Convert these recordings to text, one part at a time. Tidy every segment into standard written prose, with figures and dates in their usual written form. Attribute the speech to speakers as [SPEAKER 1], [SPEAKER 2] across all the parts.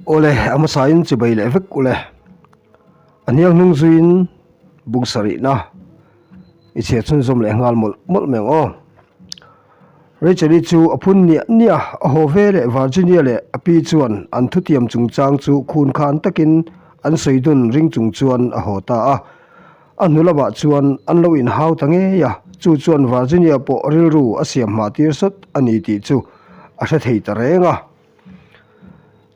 [SPEAKER 1] Awle, a hmasain chibai leh vek ule. A hniang hnung zuiin bung sarihna i chhiar chhunzawm leh nghal mawlh mawlh mai ang aw. Rachel-i chu a phun niah niah a, a haw ve leh Virginia leh a pi chuan an thutiam chungchang chu khun khan takin an sawi dun ring chung chuan a haw ta a. A hnu lamah chuan an lo inhau ta ngei a, chu chuan Virginia pawh rilru a siam hma tir sawt a ni tih chu a hre thei ta reng a.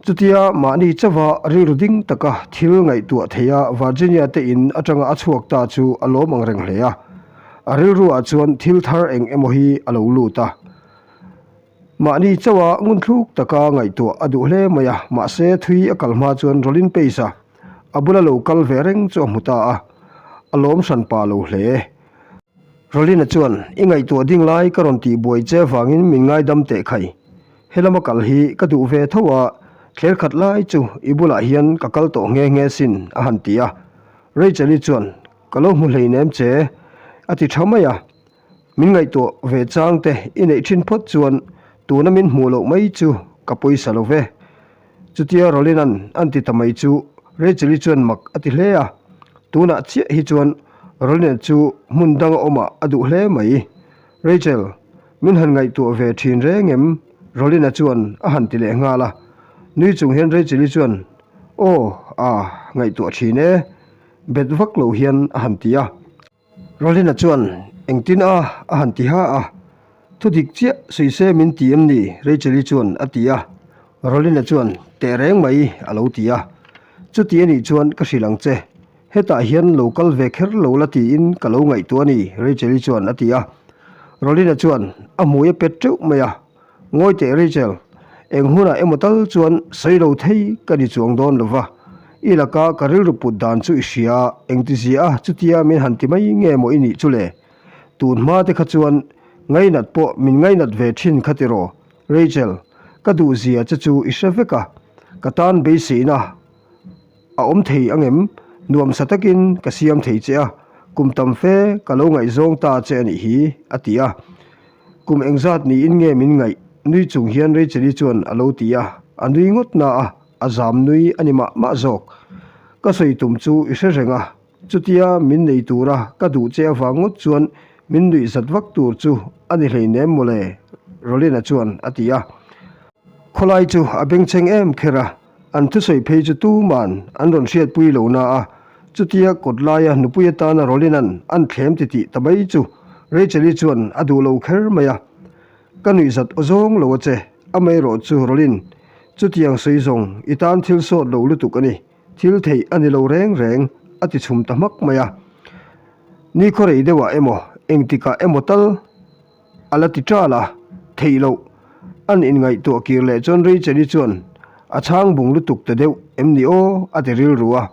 [SPEAKER 1] Chutia mahni chauha rilru ding taka thil ngaihtuah theia Virginia te in atanga a chhuak ta chu a lawm ang reng hle a. A rilruah chuan thil thar eng emaw hi a lo lut a. Mahni chauha ngunthluk taka ngaihtuah a duh hle mai a, mahse thui a kal hma chuan Rolin Pace a a bula lo kal ve reng chu a hmu ta a, a lawm hran pa lo hle. Rolina chuan, I ngaihtuah ding lai ka rawn tih buai che vangin min ngaidam teh khai. He lama kal hi ka duh ve tho a, thler khat lai chu i bulah hian ka kal tawh nghe nghe sin, a han ti a. Rachel-i chuan, Ka lo hmu hleinem che, a ti tha mai a. Min ngaihtuah ve chang te i neih thin phawt chuan tuna min hmuh loh mai chu ka pawisa lo ve. Chutia Rolina'n an ti ta mai chu Rachel-i chuan mak a ti hle a, tunah chiah hi chuan Rolina chu hmun danga awmah a duh hle mai. Rachel, min han ngaihtuah ve thin reng em? Rolina chuan a han ti leh nghal a. Nui chung hian Rachel-i chuan, Aw, a, ngaihtuah thin e, bet vak lo hian a han ti a. Rolina chuan, Engtin a? a han ti ha a. Thu dik chiah sawi se min ti em ni? Rachel-i chuan a ti a. Rolina chuan, Teh reng mai, a lo ti a. Chuti a nih chuan ka hrilh ang che. Hetah hian lo kal ve kher lo la tiin ka lo ngaihtuah a ni, Rachel-i chuan a ti a. Rolina chuan a hmui a pet teuh mai a. Ngawi teh Rachel, eng hunah emaw tal chuan sawi lo thei ka ni chuang dawn lo va, i laka ka rilru put dan chu i hria a, engtizia a chutia min han ti mai nge maw i nih chu le? Tun hma te kha chuan ngainat pawh min ngainat ve thin kha tiraw Rachel, ka duhzia che chu i hre vek a, ka tan beiseina a awm thei angem? Nuamsa takin ka siam thei che a, kum tam fe ka lo ngaihzawng ta che a nih hi, a ti a. Kum engzat niin nge min ngaih? Nui chung hian Rachel-i chuan a lo ti a, a nui ngawt na a, a zam nui a ni mah mah zawk. Ka sawi tum chu i hre reng a, chutia min nei tura ka duh che avang ngawt chuan min nuih zat vak tur chu a ni hleinem mawle, Rolina chuan a ti a. Khawlai chu a bengchheng em kher a, An thusawi phei chu tuman an rawn hriatpui lo na a, chutia kawt laia nupui atana Rolina'n an thlem titih ta mai chu Rachel-i chuan a duh lo kher mai a. Ka nuihzat aw zawng lo a che, amaherawh chu Rolin, chutiang sawi zawng i tan thil sawt lo lutuk a ni, thil theih a ni lo reng reng, a ti chhum ta hmak mai a. Ni khawrei deuhah emaw, engtikah emaw tal, A la ti ṭal a, theih loh. An inngaihtuah kir leh chuan Rachel-i chuan a chhang bung lutuk ta deuh em ni aw? a ti rilru a.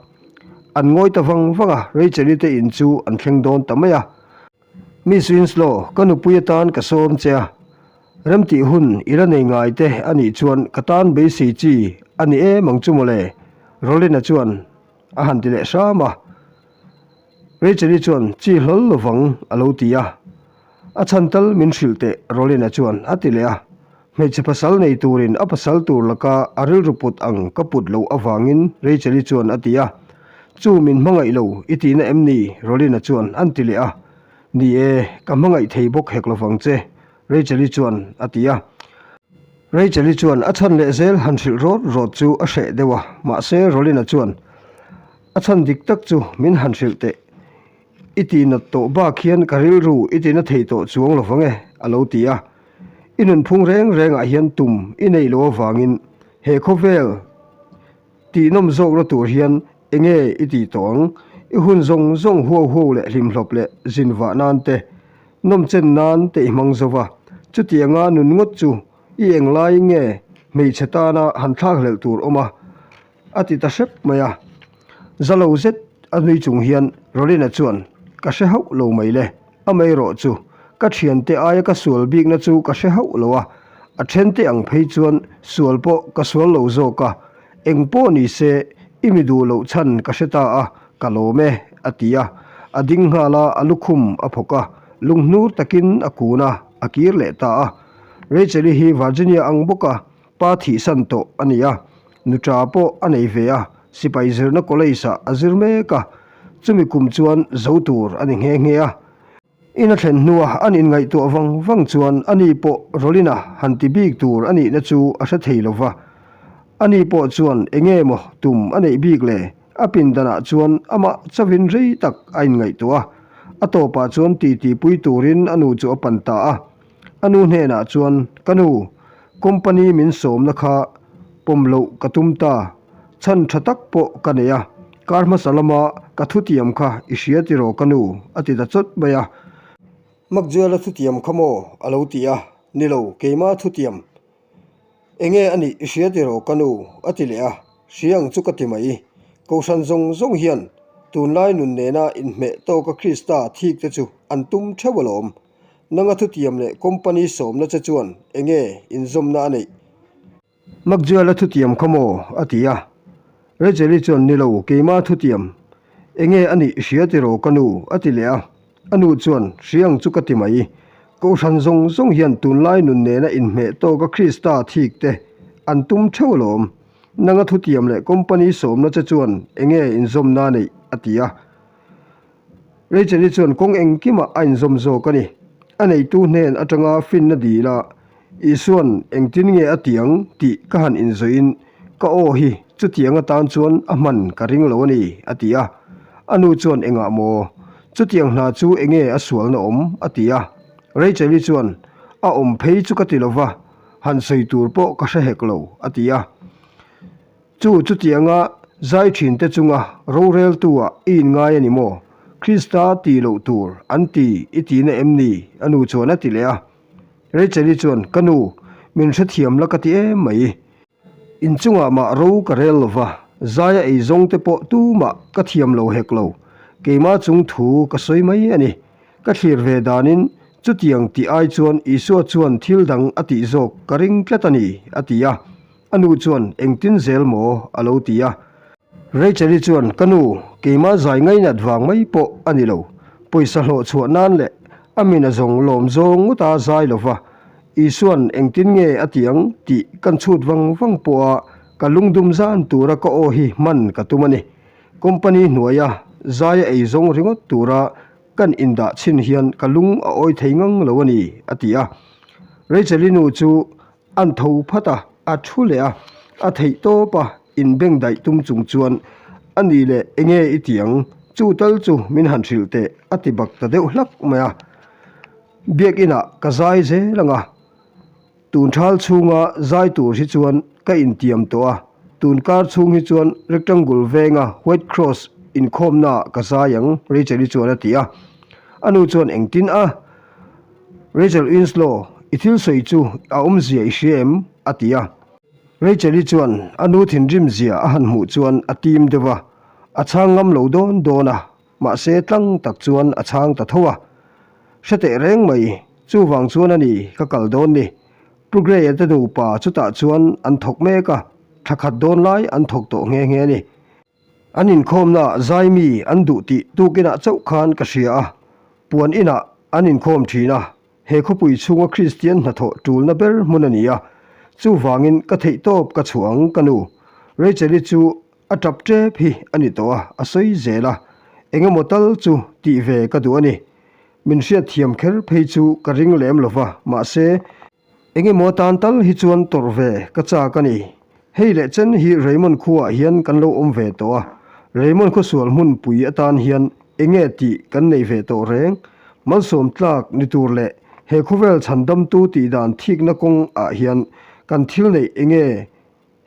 [SPEAKER 1] An ngawi ta vang vang a, Rachel-i te in chu an thleng dawn ta mai a. Miss Winslow, ka nupui atan ka sawm che a, remtih hun i la nei ngai te a nih chuan ka tan beisei chi a ni em ang chu mawle, Rolena chuan a han ti leh hram a. Rachel-i chuan chi hlawl lovang a lo ti a. A chhan tal min hrilh teh Rolina chuan a ti leh a. Hmeichhe pasal nei turin a pasal tur laka a rilru put ang ka put loh avangin Rachel-i chuan a ti a. Chu min hmangaih lo i tihna em ni? Rolina chuan an ti leh a. Ni e, ka hmangaih thei bawk hek lovang che Rachel-i chuan a ti a. Rachel-i chuan a chhan leh zel han hrilh rawt rawt chu a hreh deuh a, mahse Rolina chuan a chhan dik tak chu min han hrilh teh. I tinat tawh bak hian ka rilru i tina thei tawh chuang lo vang e, a lo ti a. I nunphung reng rengah hian tum i neih loh avangin he khawvel tihnawm zawkna tur hian enge i tih tawh ang? I hun zawng zawng huau huau leh hlimhlawp leh zin vah nan te, nawmchen nan te i hmang zo va. Chutianga nun ngawt chu i englai nge hmeichhe tana han thlakhlelh tur awm a? A ti ta hrep mai a. Za lo zet a nui chung hian Rolina chuan, Ka hre hauh lo mai le, amaherawh chu ka thiante aia ka sual bikna chu ka hre hauh lo a, a thente ang phei chuan sual pawh ka sual lo zawk a, eng pawh ni se i mi duh loh chhan ka hre ta a, ka lawm e, a ti a. A ding nghal a, a lukhum a phawk a, lunghnur takin a kun a, a kir leh ta a. Rachel-i hi Virginia ang bawka pa thihsan tawh a ni a. Nuṭa pawh a nei ve a, sipai zirna college ah a zir mek a, chumi kum chuan zo tur a ni nghe nghe a. In a thlen hnua an inngaihtuah vang vang chuan ani pawh Rolina han ti bik tur a nihna chu a hre thei lo va. Ani pawh chuan enge maw tum a neih bik le? A pindanah chuan amah chauhin rei tak a inngaihtuah a. A tawpah chuan titi pui turin a nu chu a pan ta a. A nu hnenah chuan, Ka nu, company min sawmna kha pawm loh ka tum ta. Chhan tha tak pawh ka nei a, kar hmasa lama ka thutiam kha i hria tiraw ka nu? a ti ta chawt mai a. Makjuela thutiam kha maw? a lo ti a, Ni lo, keima thutiam. Enge a nih i hria tiraw ka nu? a ti leh a, Hria ang chu ka ti mai. Kohhran zawng zawng hian tunlai nun nena inhmeh tawka Krista thik te chu an tum theuh alawm. Nanga thutiam leh company sawmna che chuan enge inzawmna a neih? Makjuala thutiam kha maw? a ti a. Rachel-i chuan, Ni lo, keima thutiam. Enge a nih hria tiraw ka nu? a ti leh a. A nu chuan, Hria ang chu ka ti mai. Kohhran zawng zawng hian tunlai nun nena inhmeh tawka Krista thik te an tum theuh alawm. Nanga thutiam leh company sawmna che chuan enge inzawmna a neih? a ti a. Rachel-i chuan kawng engkimah a inzawm zawk a ni. A neitu hnen atanga finna dil a, Isua'n engtin nge a ti ang tih ka han inzawhin ka aw hi chutiang atan chuan a hman ka ring lo a ni, a ti a. A nu chuan engah maw? Chutiang hna chu enge a sualna awm? a ti a. Rachel-i chuan, A awm phei chu ka ti lo va, han sawi tur pawh ka hre hek lo, a ti a. Chu chutianga zai thinte chunga roreltu-ah i inngai a ni maw? Krista tih loh tur an ti i tihna em ni? a nu chuan a ti leh a. Rachel-i chuan, Ka nu, min hrethiam la ka ti em mai. Inchungah mah ro ka rel lo va, zaia ei zawng te pawh tumah ka thiam lo hek lo. Keimah chung thu ka sawi mai a ni. Ka thlir ve danin chutiang tih ai chuan Isua chuan thil dang a tih zawk ka ring tlat a ni, a ti a. A nu chuan, Engtin zel maw? a lo ti a. Rachel-i chuan, Ka nu, keimah zai ngainat vang mai pawh a ni lo. Pawisa hlawh chhuah nan leh a min a zawng lawm zawng ngawta zai lo va, Isua'n engtin nge a ti ang tih kan chhut vang vang pawha ka lungdum zan tura ka aw hi hman ka tum a ni. Company hnuaia zaia ei zawng ringawt tura kan indah chhin hian ka lung a awi thei ngang lo a ni, a ti a. Rachel-i nu chu An tho phat a, a thu leh a, a theih tawp a, inbeng daih tum chung chuan, A ni leh, enge i ti ang? Chu tal chu min han hrilh teh, a ti bak ta deuh hlak mai a. Biakinah ka zai zel ang a, tun thal chhunga zai tur hi chuan ka intiam tawh a, tun kar chhung hi chuan Rectangle venga White Cross inkhawmnaah ka zai ang, Rachel-i chuan a ti a. A nu chuan engtin a? Rachel Winslow, i thil sawi chu a awmzia i hria em? a ti a. Rachel-i chuan a nu thinrim zia a han hmuh chuan a tim deuh a, a chhang ngam lo dawn dawn a, mahse tlang tak chuan a chhang ta tho a. Hre teh reng mai, chuvang chuan a ni ka kal dawn ni. Pu Gray-a te nupa chutah chuan an thawk mek a, thla khat dawn lai an thawk tawh nghe nghe a ni. An inkhawmnaah zaimi an duh tih tukinah chauh khan ka hria a, puan inah an inkhawm thin a, he khawpui chhunga Kristian hnathawh tulna ber hmun a ni a, chuvangin ka theihtawp ka chhuah ang ka nu. Rachel-i chu a tap tep hi a ni tawh a, a sawi zel a, engemaw tal chu tih ve ka duh a ni. Min hriatthiam kher phei chu ka ring lem lo va, mahse, Engemaw tan tal hi chuan tawrh ve ka chak a ni. Hei leh chen hi Raymond khuaah hian kan lo awm ve tawh a, Raymond khawsual hmunpui atan hian enge tih kan nei ve tawh reng. Malsawm tlak ni tur leh he khawvel chhandamtu tihdan thikna kawng ah hian kan thil neih enge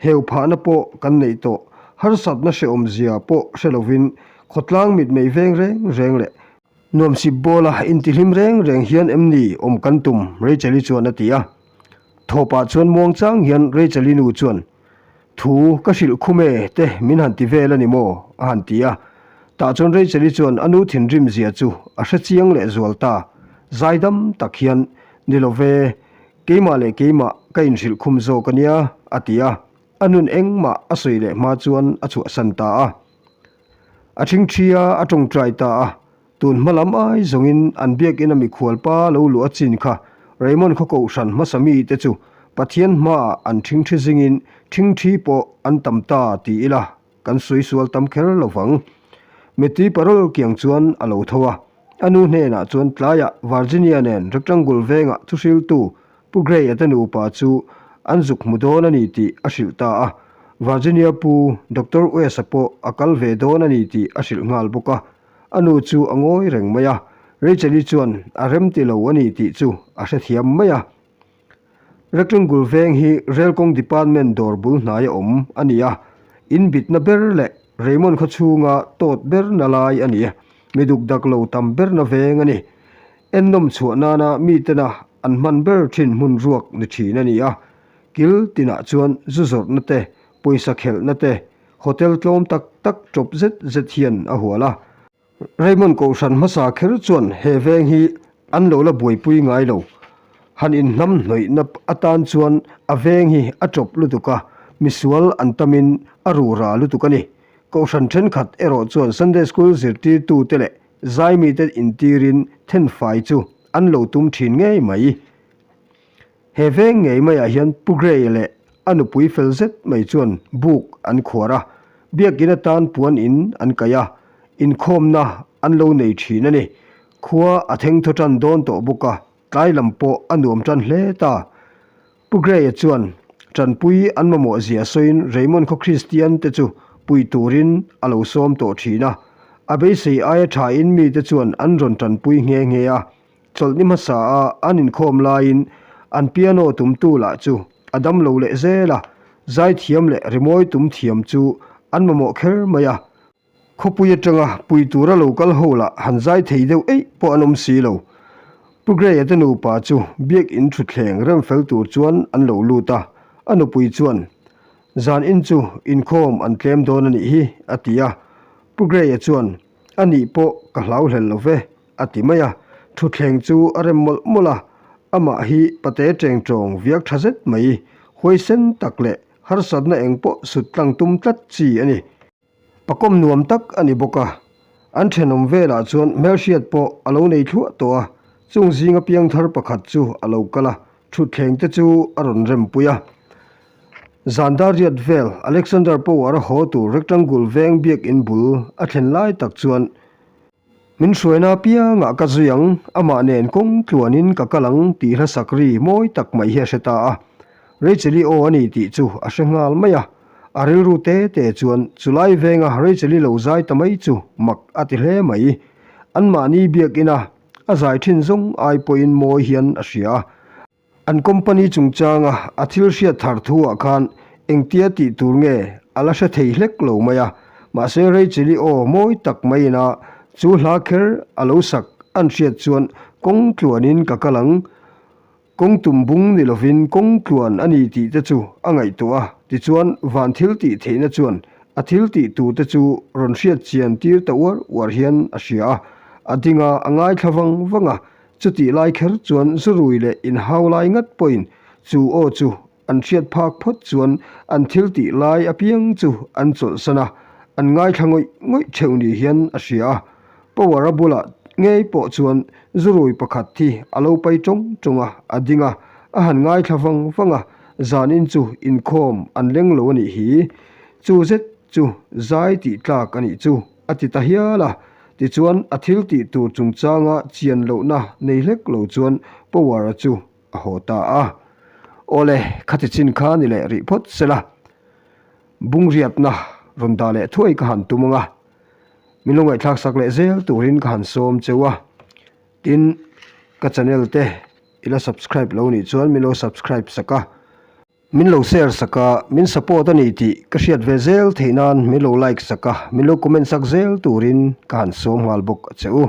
[SPEAKER 1] Heu phahna pawh kan neih tawh, harsatna hrehawm zia pawh hre lovin khawtlang mitmei veng reng reng leh nuamsip bawla intihlim reng reng hian em ni awm kan tum? Rachel-i chuan a ti a. Thawpah chuan muangchang hian Rachel-i nu chuan, Thu ka hrilh khum e te min han ti vel a ni maw? a han ti a. Tah chuan Rachel-i chuan a nu thinrim zia chu a hre chiang leh zual ta. Zaidam tak hian, Ni lo ve, Keimah leh keimah ka inhrilh khum zawk a nia, a ti a. A nun engmah a sawi leh hma chuan a chhuahsan ta a. A ṭhingṭhi a, a ṭawngṭai ta a. Tun hma lam ai zawngin an biakina mikhualpa lo luh a chin kha Raymond khaw kohhran hmasa mite chu Pathian hmaah an ṭhingṭhi zingin Ṭhingṭhi pawh an tam ta ti ila kan sawi sual tam kher lo vang. Mittui parawl kiang chuan a lo tho a, a nu hnenah chuan tlaiah Virginia nen Rectangle vengah thuhriltu Pu Gray-a te nupa chu an zuk hmu dawn a ni tih a hrilh ta a. Virginia pu Doctor West-a pawh a kal ve dawn a ni tih a hrilh nghal bawk a. A nu chu a ngawi reng mai a, Rachel-i chuan a remti lo a ni tih chu a hrethiam mai a. Rectangle veng hi Rail kawng department dawr bul hnaia awm a ni a, in bitna ber leh Raymond khaw chhunga tawt berna lai a ni. Mi duk dak lo tam berna veng a ni. Ennawm chhuah nana mitena an hman ber thin hmun ruak ni thin a ni a. Kil tinah chuan zu zawrhna te, pawisa khelhna te, hotel tlawm tak tak tawp zet zet hian a hual a. Raymond Kohhran hmasa kher chuan he veng hi an lo la buaipui ngai lo. Han inhnam hnawihna atan chuan a veng hi a tawp lutuk a, misual an tamin a rura lutuk a ni. Kohhran thenkhat erawh chuan Sunday School zirtirtute leh zaimite intirin thenfai chu an lo tum thin ngei mai. He veng ngei maiah hian Pu Gray leh a nupui fel zet mai chuan buk an khuar a, biakin atan puan in an kaih a, inkhawmna an lo nei thin a ni. Khua a theng thaw tan dawn tawh bawk a, tlai lam pawh a nuam tan hle ta. Pu Gray-a chuan tanpui an mamawh zia sawiin Raymond khaw Kristian te chu pui turin a lo sawm tawh thin a, a beisei aia thain mite chuan an rawn tanpui nghe nghe a. Chawlhni hmasa a an inkhawm laiin an piano tumtu lah chu a dam lo leh zel a, zaithiam leh rimawi tum thiam chu an mamawh kher mai a. Khawpui atanga pui tura lo kal ho lah han zai thei deuh eih pawh an awm si lo. Pu Gray-a te nupa chu biakin thutthleng rem fel tur chuan an lo lut a, a nupui chuan, Zan in chu inkhawm an tlem dawn a nih hi, a ti a. Pu Gray-a chuan, A nih pawh ka hlau hlel lo ve, a ti mai a, thutthleng chu a rem mawlh mawlh a, amah hi pate teng tawng viak tha zet mai, huaisen tak leh harsatna eng pawh sut tlang tum tlat chi a ni. Pakawm nuam tak a ni bawk a, an thenawm velah chuan hmelhriat pawh a lo nei thluah tawh a, chung zinga piangthar pakhat chu a lo kal a, thutthleng te chu a rawn rempui a. Zan dar riat vel Alexander Power-a haw tur Rectangle veng biakin bul a thlen lai tak chuan Min hruaina apiangah ka zui ang, amah nen kawng tluanin ka kal ang tih hla sak ri mawi tak mai hi a hre ta a. Rachel-i aw a ni tih chu a hre nghal mai a. A rilru te te chuan chulai venga Rachel-i lo zai ta mai chu mak a ti hle mai. Anmahni biakina a zai thin zawng ai pawhin mawi hian a hria a. An company chungchanga a thil hriat thar thu ah khan engtia tih tur nge a la hre thei hlek lo mai a, mahse Rachel-i aw mawi tak maiin a chu hla kher a lo sak an hriat chuan kawng tluanin ka kal ang, kawng tum bung ni lovin kawng tluan a ni tih te chu a ngaihtuah a, tichuan van thil tih theihna chuan a thil tih tur te chu rawn hriat chian tir ta uar uar hian a hria a, a ding a, a ngaithla vang vang a, Chutih lai kher chuan zurui leh inhau lai ngat pawhin chu aw chu an hriat phak phawt chuan an thil tih lai apiang chu an chawlhsan a, an ngaithla ngawih ngawih theuh ni hian a hria a. Power-a bulah ngei pawh chuan zurui pakhat hi a lo pai tawng tawng a, a ding a, a han ngaithla vang vang a, zanin chu inkhawm an leng lo a nih hi. Chu zet chu zai tih tlak a nih chu. A ti ta hial a, tichuan a thil tih tur chungchanga chian lohna nei hlek lo chuan Power-a chu a haw ta a. Awle, khati chin kha ni leh rih phawt sela, bungriatna rawn dah leh thuai ka han tum ang a, min lo ngaihthlak sak leh zel turin ka han sawm cheu a. Tin, ka channel te i la subscribe lo nih chuan min lo subscribe sak a. Min lo share sak a, min support a ni tih ka hriat ve zel theih nan min lo like sak a, min lo comment sak zel turin ka han sawm nghal bawk a che u.